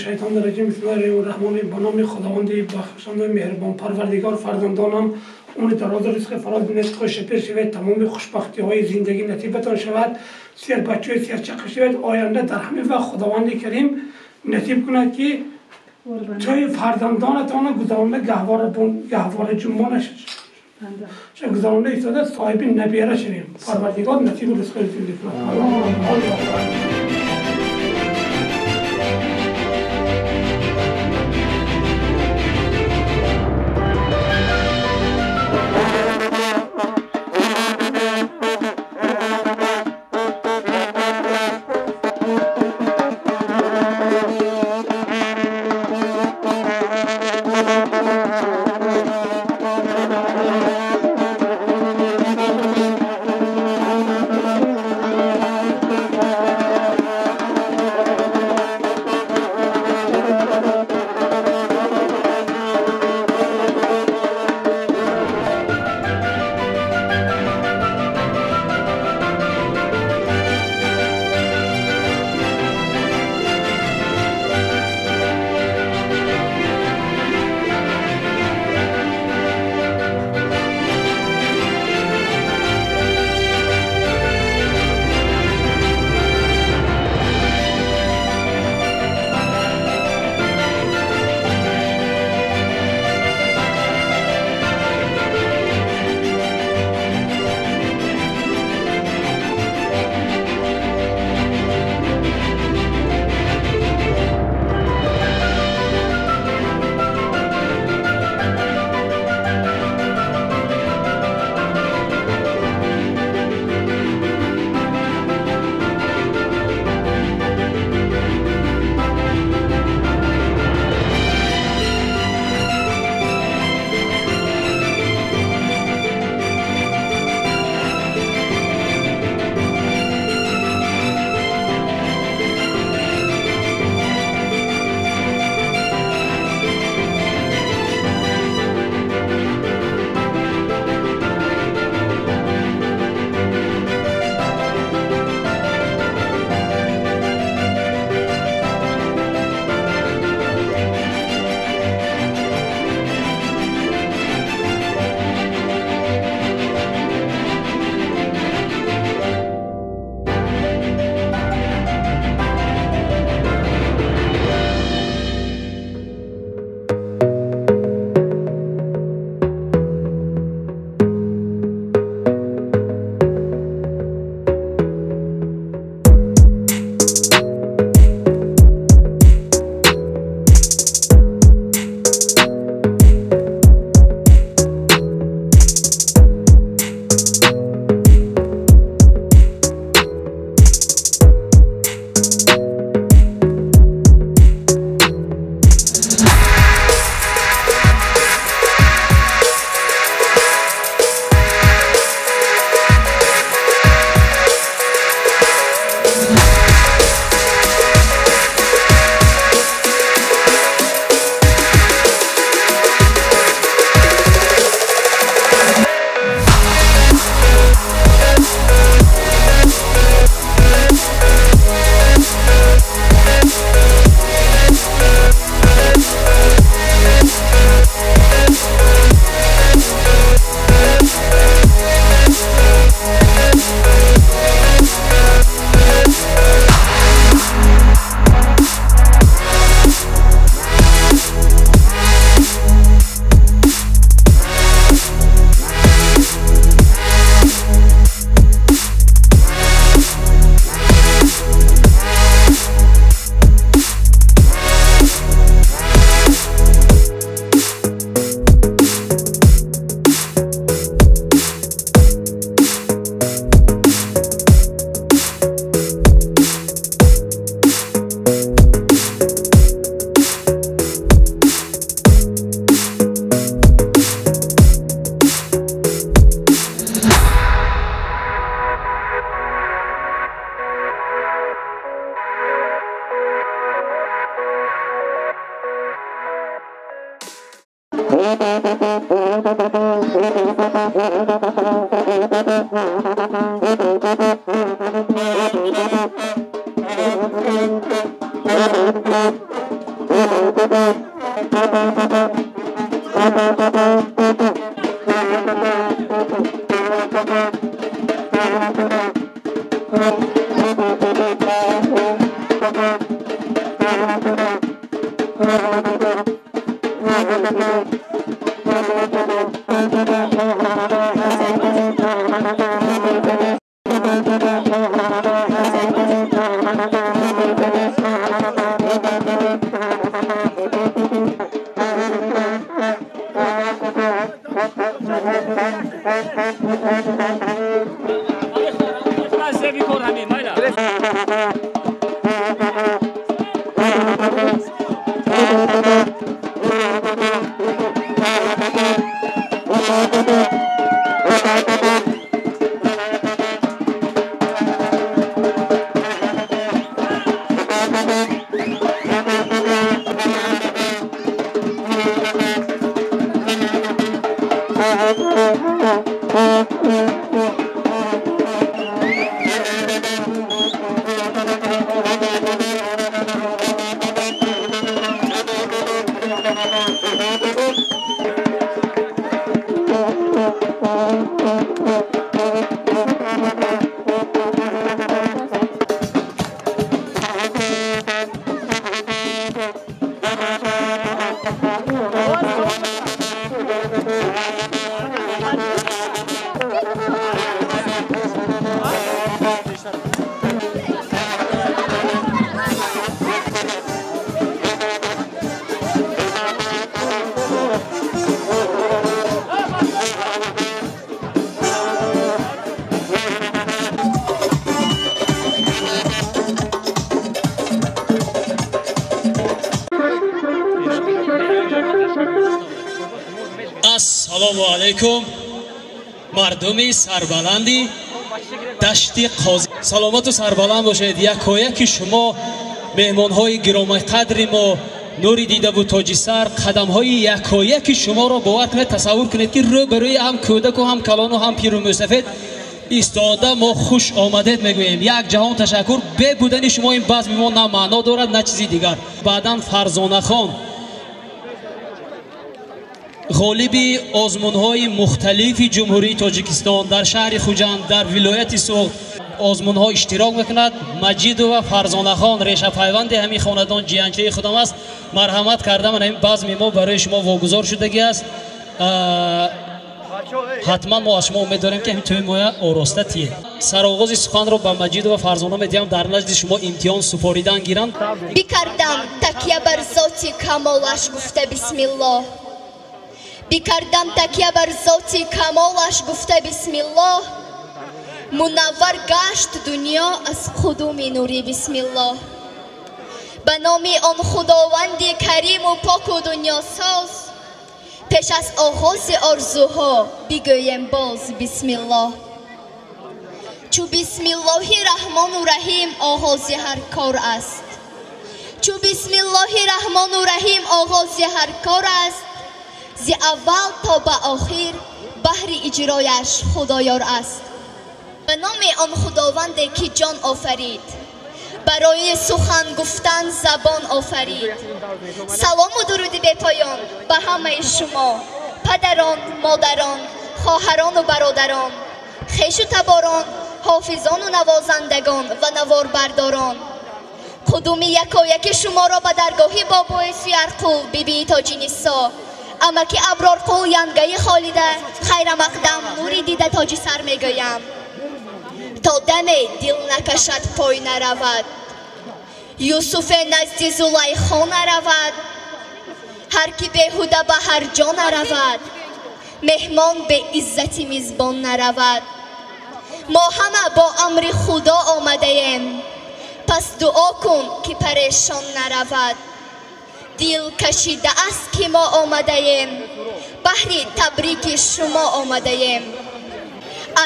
الشیطان الرجیم. بسم الله الرحمن الرحیم. به نام خداوند بخشنده مهربان. پروردگار فرزندانم اون دراز رزق فراز نسخ شپر شود، تمام خوشبختی های زندگی نصیبتان شود، سیر بچه سیر چقه شود. آینده در همه وقت خداوند کریم نصیب کند که چای فرزندانتان گذرانده گهواره جنبانش گذرانده ایستاده صاحب نبیره شویم. پروردگار نصیب رزق زندگی کند. Ассалому алайкум, мардуми сарбаланди дашти Қозӣ. Саломату сарбаланд бошед. Якояки шумо меҳмонҳои гиромиқадри мо, нури дидаву тоҷисар, қадамҳои якояки шуморо бовар кунед, тасаввур кунед, ки рӯ ба рӯи ҳам кӯдаку ҳам калону ҳам пиру мӯсафед истода мо хуш омадед мегӯем. Як ҷаҳон ташаккур. Бе будани шумо ин базми мо на маъно дорад, на чизи дигар. Баъдан Фарзонахон, ғолиби озмунҳои мухталифи Ҷумҳурии Тоҷикистон дар шаҳри Хуҷанд, дар вилояти Суғд озмунҳо иштирок мекунад. Маҷидова Фарзонахон, решапайванди ҳамин хонадон, ҷиянчаи худам аст. Марҳамат кардам, ҳамин базми мо барои шумо вогузор шудагӣ аст. Ҳатман мо аз шумо умед дорем, ки ҳамин тӯи моя ороста тиед. Сароғози суханро ба Маҷидова Фарзона медиҳам, дар назди шумо имтиҳон супоридан гиранд. Бикардам такя бар зоти камолаш, гуфта бисмиллоҳ. Бикардам такя бар зоти камолаш, гуфта бисмиллоҳ. Мунаввар гашт дунё аз қудуми нури бисмиллоҳ. Ба номи он худованди кариму поку дунёсоз, пеш аз оғози орзуҳо бигӯем боз бисмиллоҳ. Чу бисмиллоҳи раҳмону раҳим оғози ҳар кор аст. Чу бисмиллоҳи раҳмону раҳим оғози ҳар кор аст. Зи аввал то ба охир баҳри иҷрояш худоёр аст. Ба номи он худованде ки ҷон офарид, барои сухан гуфтан забон офарид. Салому дуруди бепоён ба ҳамаи шумо, падарон, модарон, хоҳарону бародарон, хешу таборон, ҳофизону навозандагон ва наворбардорон. Қудуми якояки шуморо ба даргоҳи бобои Суярқул, бибии Тоҷинисо, амаки Аброрқул, янгаи Холида, хайрамақдам, нури дида тоҷисар мегӯям. То даме дил накашад, пой наравад, Юсуфе назди Зулайхо наравад, ҳар ки беҳуда ба ҳар ҷо наравад, меҳмон бе иззати мизбон наравад. Мо ҳама бо амри Худо омадаем, пас дуо кун, ки парешон наравад. Дил кашида аст, ки мо омадаем, баҳри табрики шумо омадаем.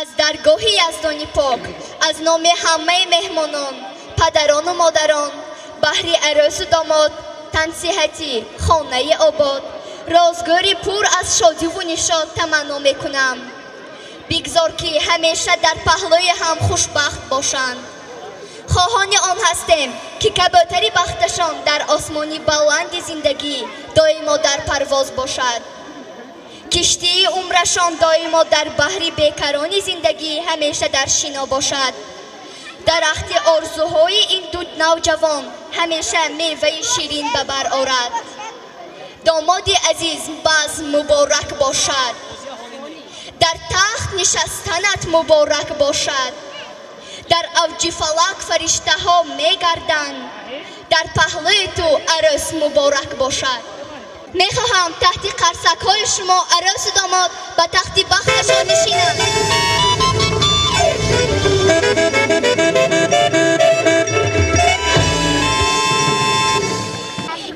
Аз даргоҳи Яздони пок, аз номи ҳамаи меҳмонон, падарону модарон, баҳри арӯсу домод, тансиҳатӣ, хонаи обод, рӯзгори пур аз шодиву нишод таманно мекунам. Бигзор, ки ҳамеша дар паҳлӯи ҳам хушбахт бошанд. Хоҳони он ҳастем, ки кабӯтари бахташон дар осмони баланди зиндагӣ доимо дар парвоз бошад. Киштии умрашон доимо дар баҳри бекарони зиндагӣ ҳамеша дар шино бошад. Дарахти орзуҳои ин ду навҷавон ҳамеша меваи ширин ба бар орад. Домоди азиз, базм муборак бошад. Дар тахт нишастанат муборак бошад. Дар авҷи фалак фариштаҳо мегарданд. Дар паҳлӯи ту арӯс муборак бошад. Мехоҳам таҳти қарсакҳои шумо арӯсу домод ба тахти бахташон нишинанд.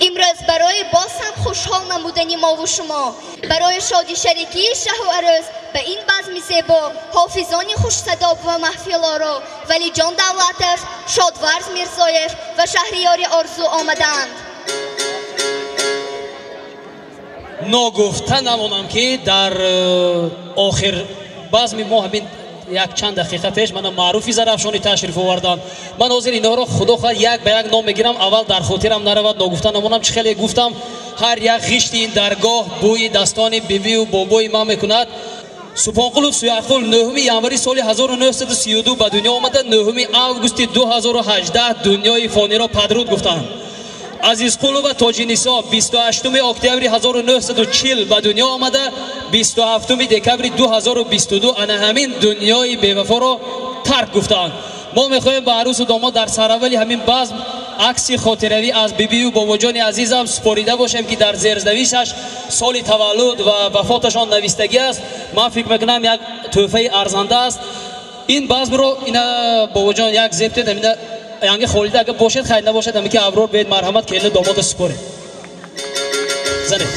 Имрӯз барои боз ҳам хушҳол намудани мову шумо, барои шоди шарикии шаҳу арӯс ба ин базми зебо ҳофизони хушсадо ва маҳфилоро Валиҷон Давлатов, Шодварз Мирзоев ва Шаҳриёри Орзу омадаанд. Ногуфта намонам, ки дар охир базми мо ҳамин як чанд дақиқа пеш мана Маъруфи Зарафшонӣ ташриф оварданд. Ман ҳозир инҳоро худо хоҳад як ба як ном мегирам, аввал дар хотирам наравад, ногуфта намонам. Чӣ хеле гуфтам, ҳар як ғишти ин даргоҳ бӯи дастони бибию бобои ман мекунад. Субҳонқулов Суярқул 9 январи соли 1932 ба дунё омада, 9 августи 2018 дунёи фониро падруд гуфтанд. Азизқулова Тоҷинисо 28 октябри 1940 ба дунё омада, 27 декабри 2022 ана ҳамин дунёи бевафоро тарк гуфтанд. Мо мехоҳем ба арӯсу домод дар сараввали ҳамин базм акси хотиравӣ аз бибию бобоҷони азизам супорида бошем, ки дар зернависаш соли таваллуд ва вафоташон навистагӣ аст. Ман фикр мекунам, як тӯҳфаи арзанда аст. Ин базмро ина бобоҷон як зебтед, ҳамина янги холида агар бошед, хайр, набошад, ҳамин ки Аброр биед, марҳамат, келину домода супоред. Занед,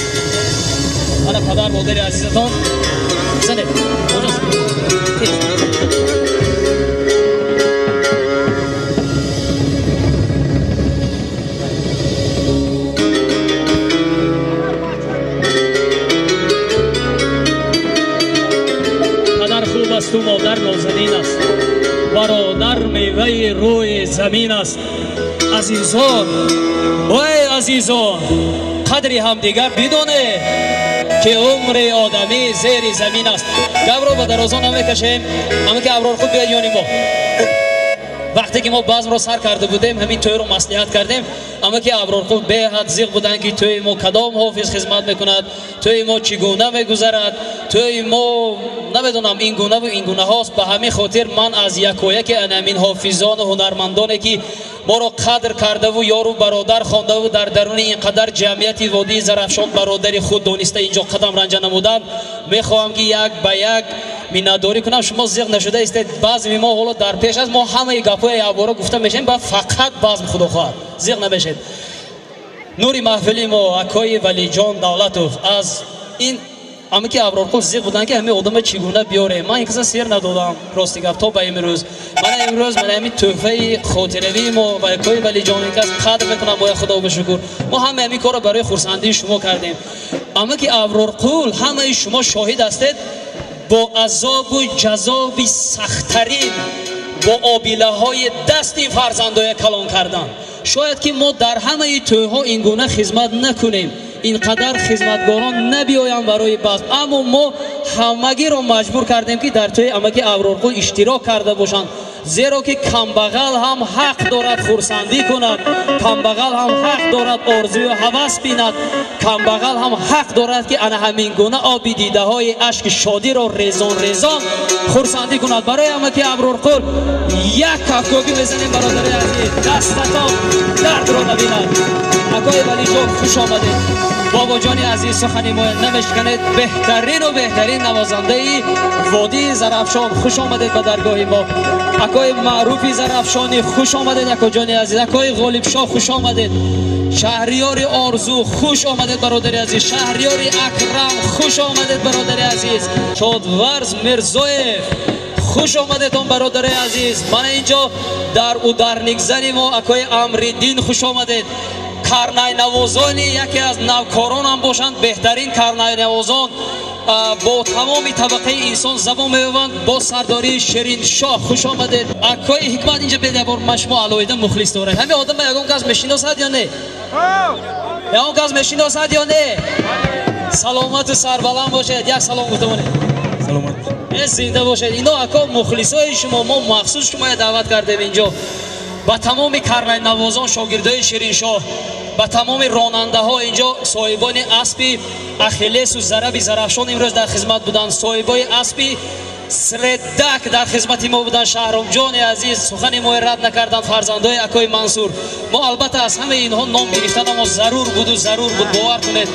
ана падар модари азизатон, занед. Падар хуб асту модар нозанин аст, бародар меваи рӯи замин аст. Азизон, вай азизон, қадри ҳамдигар бидонед, ки умри одамӣ зери замин аст. Гапро ба дарозо намекашем, ҳама ки Аброр худ биёд ёни мо. Вақте ки мо базмро сар карда будем, ҳамин тӯйро маслиҳат кардем, аммо ки Аброрқул беҳад зиқ буданд, ки тӯи мо кадом ҳофиз хизмат мекунад, тӯи мо чӣ гуна мегузарад, тӯи мо намедонам ин гунаву ин гунаҳост. Ба ҳамин хотир ман аз якояке анамин ҳофизону ҳунармандоне, ки моро қадр кардаву ёру бародар хондаву дар даруни ин қадар ҷамъияти водии Зарафшон бародари худ дониста инҷо қадам ранҷа намуданд, мехоҳам, ки як ба як миннатдорӣ кунам. Шумо зиқ нашуда истед, базми мо ҳоло дар пеш аст, мо ҳамаи гапҳои якбора гуфта мешавем, ба фақат базм худо хоҳад, зиқ намешед. Нури маҳфили мо акои Валиҷон Давлатов аз ин ама ки Аброрқул зиқ буданд, ки ҳамин одама чӣ гуна биёрем. Ман ин каса сер надодам, рости гап, то ба имрӯз. Мана имрӯз мана ҳамин тӯҳфаи хотиравии мо ва акои Валиҷон, ин кас қадр мекунам, бояд худо ба шукр. Мо ҳама ҳамин корро барои хурсандии шумо кардем. Ама ки Аброрқул, ҳамаи шумо шоҳид ҳастед, бо азобу ҷазоби сахттарин, бо обилаҳои дасти фарзандоя калон кардан. Шояд ки мо дар ҳамаи тӯйҳо ин гуна хизмат накунем, ин қадар хизматгорон набиёянд барои базм, аммо мо ҳамагиро маҷбур кардем, ки дар тӯи амаки Аброрқул иштирок карда бошанд, зеро ки камбағал ҳам ҳақ дорад хурсандӣ кунад, камбағал ҳам ҳақ дорад орзую ҳавас бинад, камбағал ҳам ҳақ дорад, ки ана ҳамин гуна оби дидаҳои ашки шодиро резон резон хурсандӣ кунад. Барои амаки Аброрқул як кафкӯбӣ мезанем, бародари азиз, дастатон дардро набинад. Акои Валиҷон, хуш омадед. Бобоҷони азиз, сухани мо намешканед, беҳтарину беҳтарин навозандаи водии Зарафшон, хуш омадед ба даргоҳи мо. Акои Маъруфи Зарафшонӣ, хуш омадед, акоҷони азиз. Акои Ғолибшоҳ, хуш омадед. Шаҳриёри Орзу, хуш омадед, бародари азиз. Шаҳриёри Акрам, хуш омадед, бародари азиз. Шодварз Мирзоев, хуш омадедон, бародари азиз. Мана инҷо дар ударникзани мо акои Амриддин, хуш омадед. Карнайнавозони яке аз навкоронам бошанд, беҳтарин карнайнавозон Бо тамоми табақаи инсон забон меёбанд. Бо сардории Шириншоҳ хуш омадед. Акои Ҳикмат инҷа бедабор ман шумо алоҳида мухлис доред. Ҳамин одама ягон кас мешиносад ё не? Ягон кас мешиносад ё не? Саломату сарбаланд бошед. Як салом гуфта монед. Саломат. Зинда бошед. Ино ако мухлисои шумо, мо махсус шумоя даъват кардем инҷо. Ба тамоми карнайнавозон, шогирдои Шириншоҳ, ба тамоми ронандаҳо инҷо соҳибони аспи Ахиллесу Зараби Зарафшон имрӯз дар хизмат буданд. Соҳибои аспи Средак дар хизмати мо буданд. Шаҳромҷони азиз сухани мои рад накарданд. Фарзандои акои Мансур. Мо албатта аз ҳамаи инҳо ном гирифтанамо зарур буду зарур буд, бовар кунед.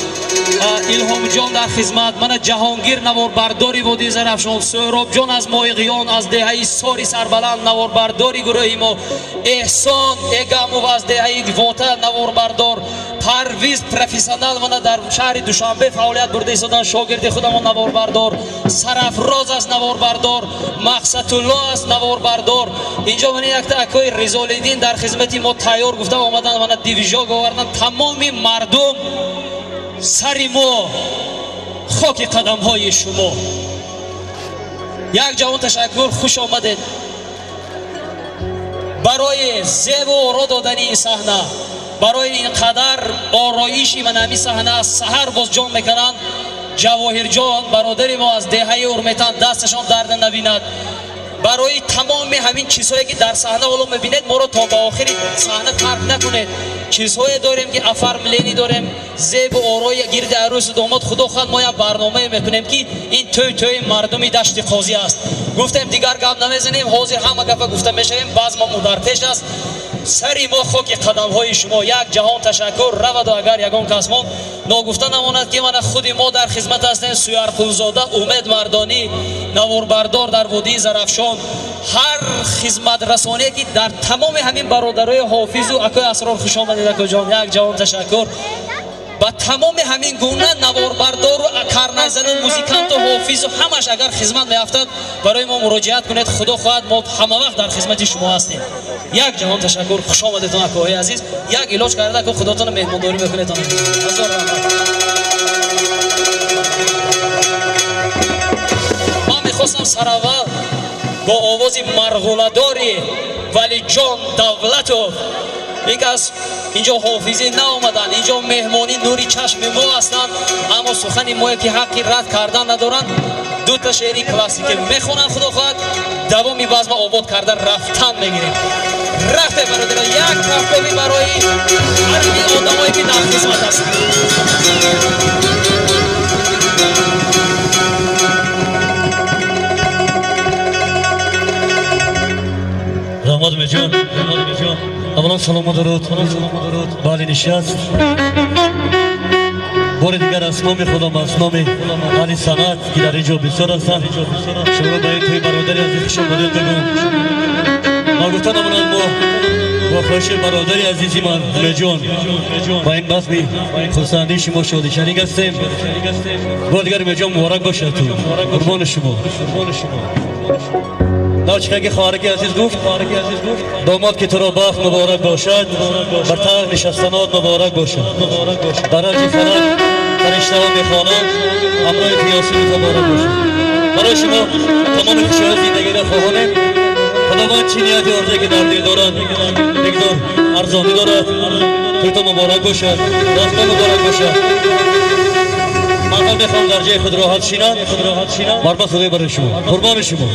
Илҳомҷон дар хизмат, мана Ҷаҳонгир наворбардори водии Зарафшон, Сӯҳробҷон аз Моиғиён, аз деҳаи Сори Сарбаланд наворбардори гурӯҳи мо, Эҳсон Эгамов аз деҳаи Вота наворбардор, Парвиз профессионал мана дар шаҳри Душанбе фаъолият бурда истодан, шогирди худамон наворбардор, Сарафроз аст наворбардор, Мақсатулло аст наворбардор. Инҷо мана якта акои Ризолиддин дар хизмати мо тайёр гуфта омадан, мана дивижок овардан. Тамоми мардум сари мо, хоки қадамҳои шумо. Як ҷавон ташаккур, хуш омадед. Барои зебу оро додани ин саҳна, барои ин қадар ороиши ман ҳамин саҳна саҳар боз ҷон мекунанд. Ҷавоҳирҷон бародари мо аз деҳаи Урметан, дасташон дарда набинад. Барои тамоми ҳамин чизҳое ки дар саҳна ҳоло мебинед, моро то ба охири саҳна тарк накунед. Чизҳое дорем ки оформление дорем, зебу орои гирди арӯсу домод. Худо хоҳад мо як барномае мекунем ки ин тӯй тӯи мардуми Дашти Қозӣ аст. Гуфтем дигар гап намезанем, ҳозир ҳама гапа гуфта мешавем, базма мо дар пеш аст. Сари мо хоки қадамҳои шумо. Як ҷаҳон ташаккур. Раваду агар ягон кас монд, ногуфта намонад ки мана худи мо дар хизмат ҳастем. Суярқулзода Умед Мардонӣ наворбардор дар водии Зарафшон. Ҳар хизматрасоние ки дар тамоми ҳамин бародарои ҳофизу акои Асрор, хуш омадед акоҷон. Як ҷаҳон ташаккур. Ба тамоми ҳамин гуна наворбардору карнайзану музиканту ҳофизу ҳамаш агар хизмат меафтад, барои мо муроҷиат кунед. Худо хоҳад мо ҳама вақт дар хизмати шумо ҳастем. Як ҷаҳон ташаккур. Хуш омадедтон акоҳои азиз. Як илоҷ карда ко худотонро меҳмондорӣ мекунедтон. Ҳазор раҳмат. Ман мехостам сараввал бо овози марғуладори Валиҷон Давлатов, ин кас инҷо ҳофизӣ наомаданд, инҷо меҳмонӣ нури чашми мо ҳастанд, аммо сухани мое ки ҳаққи рад кардан надоранд, дута шеъри классикӣ мехонанд. Худо хоҳад давоми базма обод карда рафтан мегирем. Рафте бародаро, як кафкобӣ барои ҳарми одамое ки дар хизмат ҳастанд. Раҳмат Меҷон, аввалан салому дуруд баъди нишаст. Бори дигар аз номи худам, аз номи аҳли санъат ки дар ин ҷо бисёр ҳастанд, шуморо ба ин тӯи бародари азиз хуш омадед мегӯям. Ногуфта намонад мо бо хоҳиши бародари азизи ман Меҷон ба ин базми хурсандии шумо шодӣ шарик ҳастем. Бори дигар Меҷон муборак бошад ту, қурбони шумо. Ночкаги хоҳараки азиз гуфт, домод ки туро бахт муборак бошад, бар тахт нишастанот муборак бошад, бар авҷи фарах фариштаҳо мехонанд, ҳамроҳи қиёсӣ муборак бошад. Барои шумо тамоми хушиҳои зиндагиро хоҳонем. Худованд чӣ нияти орзуе ки дар дил дорад, бигзор арзонӣ дорад. Тӯйто муборак бошад, растто муборак бошад. Ман мехоҳам дар ҷои худ роҳат шинам. Мармат худои барои шумо, қурбони шумо.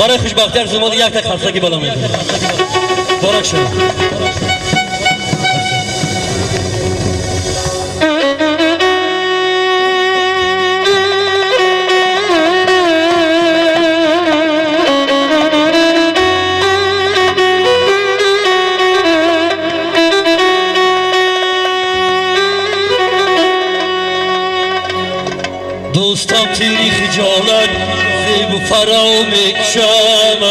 Барои хушбахтӣ ҳар зумоди якта қарсаки бало мекунам. Муборак шавад. Дӯстам тири хиҷолат зебу фаро мекушам,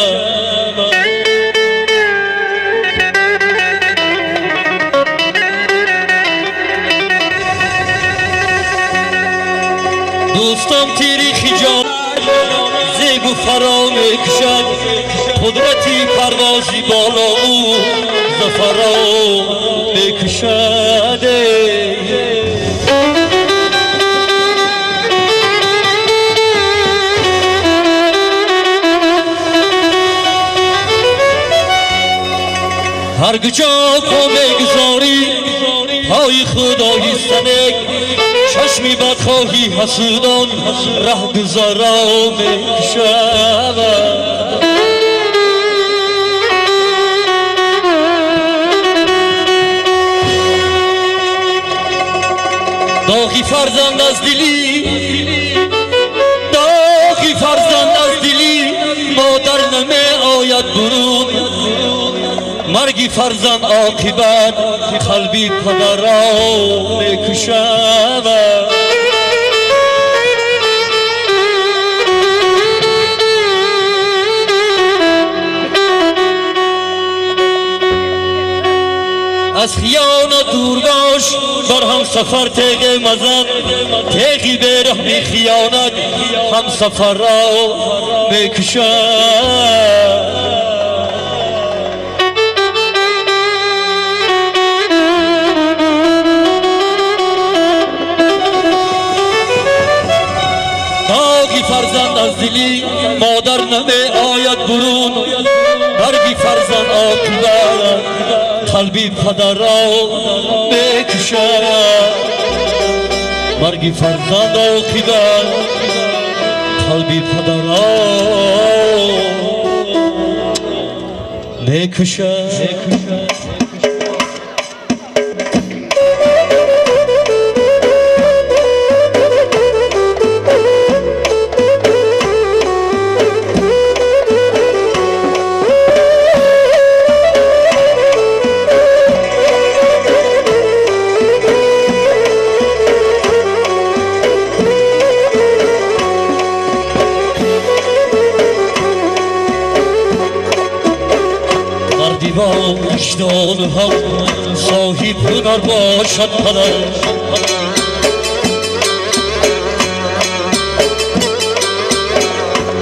дӯстам тири хиҷолат зебу фаро мекушад, қудрати парвози боло ӯ зафаро мекушад. هر کجا پا میگذاری پای خدایی سنک، چشمی بدخواهی حسودان ره گذارا میکشود. داغی فرزند از دلی، داغی فرزند از دلی مادر نمی آید برون، مرگی فرزند عاقبت قلبی پدر را میکشد. از خیانت دور باش، بر هم سفر تیغ مزن، تیغی به رحمی خیانت هم سفر را میکشد. داغی فرزند از دلی مادر نمی آید برون، مرگی فرزند عاقبت قلبی پدر را میکشد. مرگی فرزند عاقبت قلبی پدر را میکشد. وجدان هم صاحب هنر باشد پدر،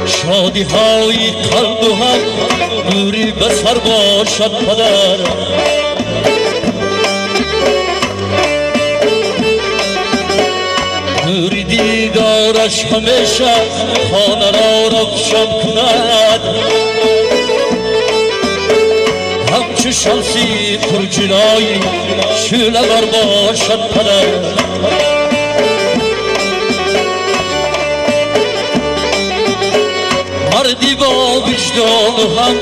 شادی های قلب هم نوری بسر باشد پدر. نوری دیدارش همیشه خانه را روشن کند، همچو شمسی پرجلایی شعله ور باشد پدر. مردی با وجدان هم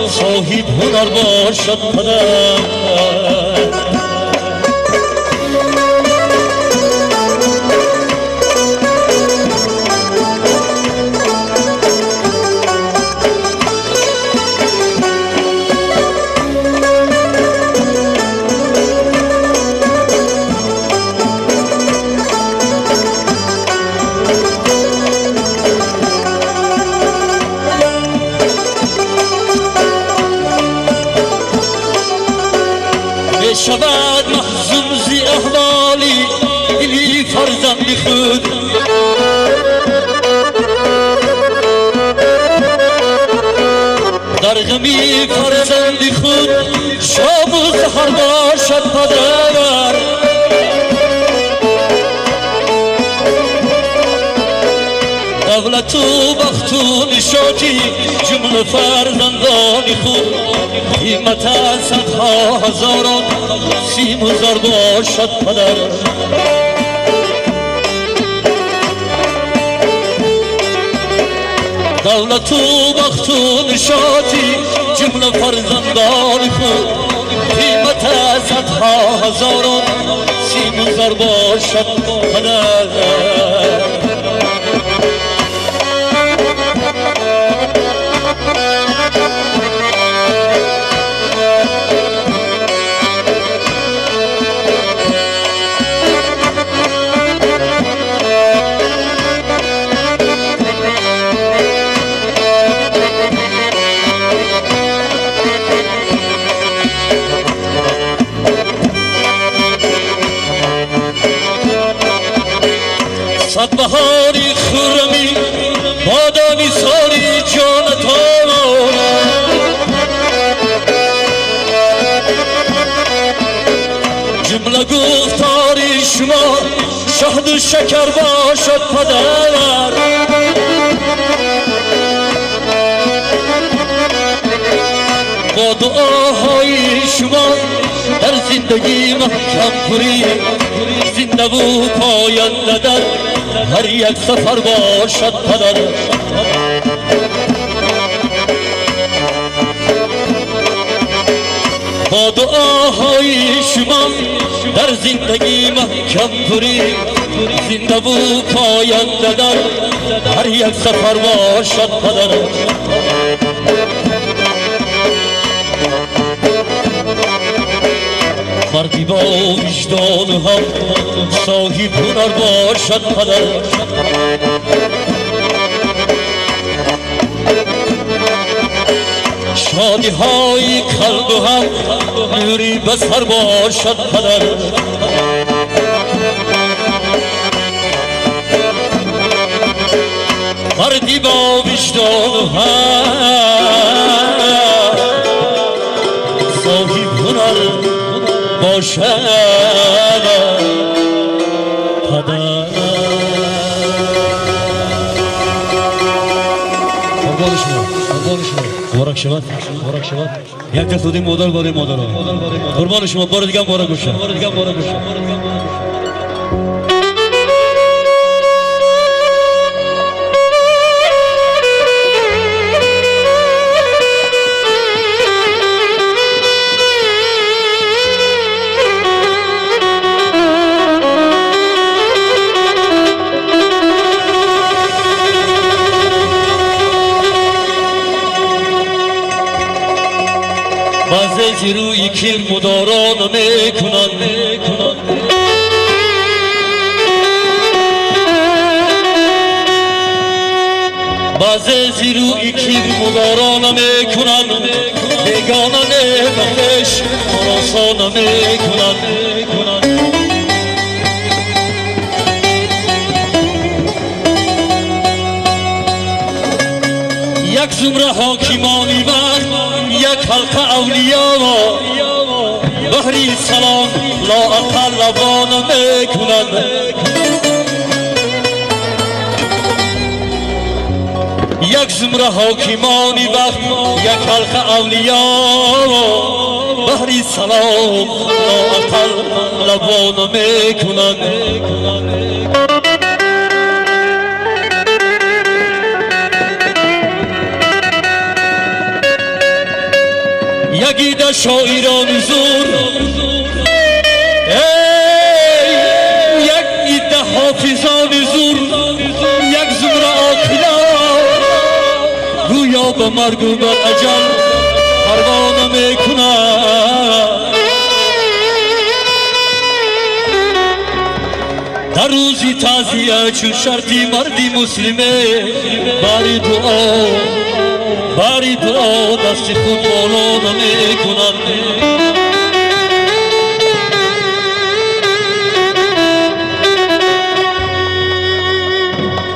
صاحب هنر باشد پدر. شود محزون زی احوالی دلی فرزند خود، در غمی فرزند خود شام و سحر باشد پدر. دولت و بخت و نشاطی جمله فرزندان خود، قیمت صدها هزاران سیم و زر باشد پدر. دولت و بخت و نشاطی جمله فرزندان خود، قیمت صدها هزاران سیم و زر باشد پدر. صد بهاری خرمی بادامی ساری جانتان، جمله گفتاری شما شهد و شکر باشد پدر. با دعاهای شما زندگی محکم پوری زنده و پاینده در هر یک سفر باشد پدر. با دعاهای شما در زندگی محکم پوری زنده و پاینده در هر یک سفر باشد پدر. مردی با وجدان هم صاحب هنر باشد پدر. شادی های قلب هم نوری بسر باشد پدر. مردی با وجدان هم صاحب هنر باشد پدر. قربان شما، قربان شما، مبارک شود، مبارک شود. یک دست دادیم مادر برای مادرها. قربان شما، بار دیگه مبارک باشه، بار دیگه مبارک باشه. بعضی روی کیر مدارا نمیکنند، بعضی روی کیر مدارا نمیکنند، بیگانه نمیخش مراسا نمیکنند. یک زمره حاکمانی وقت یک حلقه اولیا بهری سلام لا اقل لبان میکنند. یک زمره حاکمانی وقت یک حلقه اولیا بهری سلام لا اقل لبان میکنند. یکی شاعران زور، ای یک ایده حافظان زور، یک زمره عاقلان گویا به مرگ و به اجل پروانه میکنند. در روزی تعزیه چون شرطی مردی مسلمه باری دعا، باری دعا دست خود بالا نمی کنند.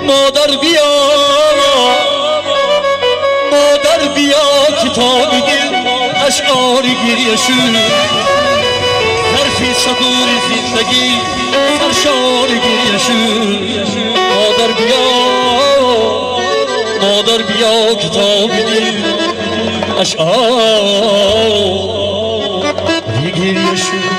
مادر بیا، مادر بیا کتاب دل اشعار گریه شد، ظرفی صبور زندگی سرشار گریه شد. مادر بیا، مادر بیا کتاب دل اشعار گریه شد.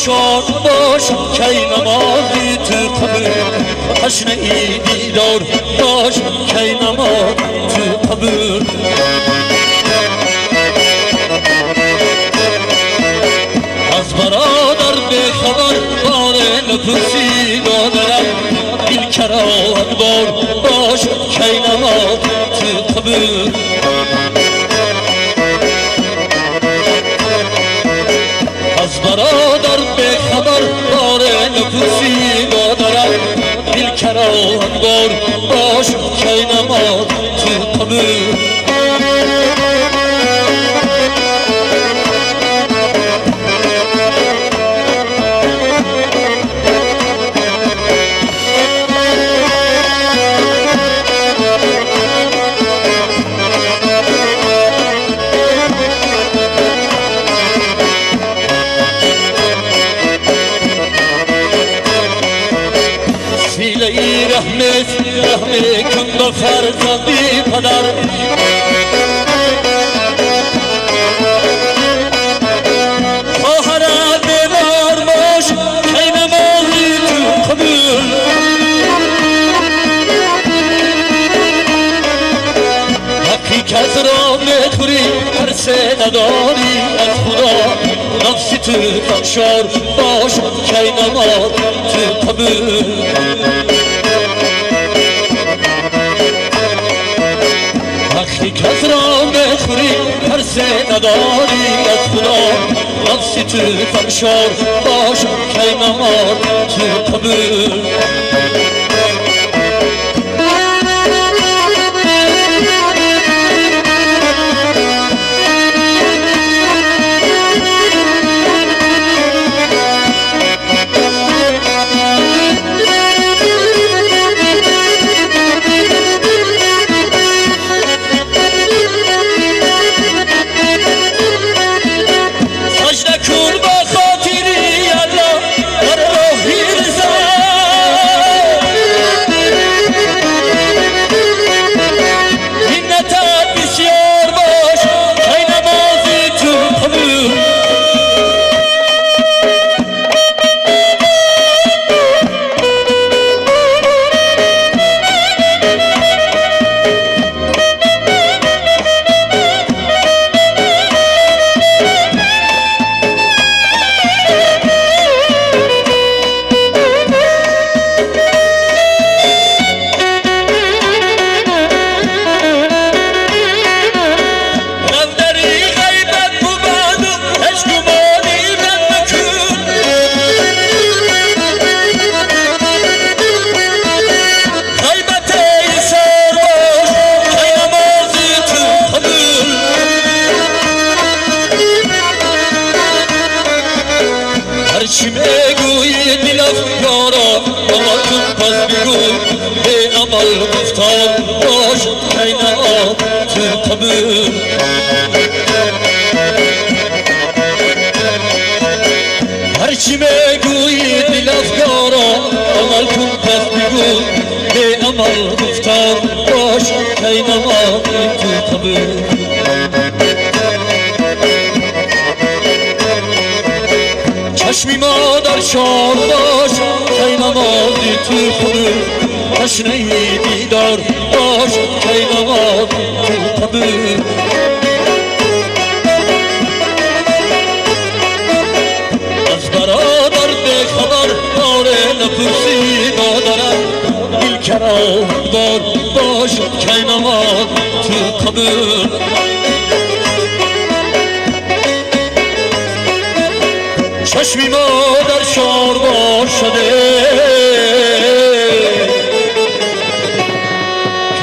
شاد باش کی نمازی تو قبر، تشنه ای دیدار باش کی نماز تو قبر. از برادر به خبر باره نپرسی مادرم، دل کراهت بار باش کی نماز تو قبر. از برادر به خبر باره نپرسی مادرم، دل کراهت بار باش کی نماز تو قبر. فرزندی پدر خواهرت بیمار باش کی نمازی تو قبول حقی کس را میخوری ترس نداری از خدا نفسی تو فرشار باش کی نماز تو قبول وقتی کس را بخوری ترس نداری از خدا نفسی تو فرشار باش کی نماز تو قبول هرچی بگویی دل افکارا با کن پس بگو به عمل گفتار باش کی نماز تو قبول هرچی بگویی دل افکارا عمل کن پس بگو به عمل گفتار باش کی نماز تو قبول چشمی ما در شار باش کی نمازی تو قبول تشنه دیدار باش کی نمازی تو قبول از برادر به خبر داره نپرسی مادرم دل کرام دار باش کی نماز تو قبول چشمی ما در شار بار شده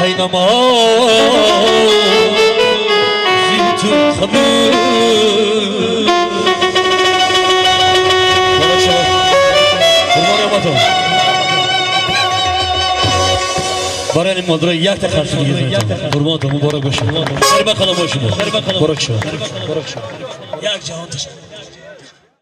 کی نمازی تو قبول برای این مادر یک تخصص دیگه قربان تو مبارک باشه. سر بخدا باشید. مبارک شما. یک جهان تشکر.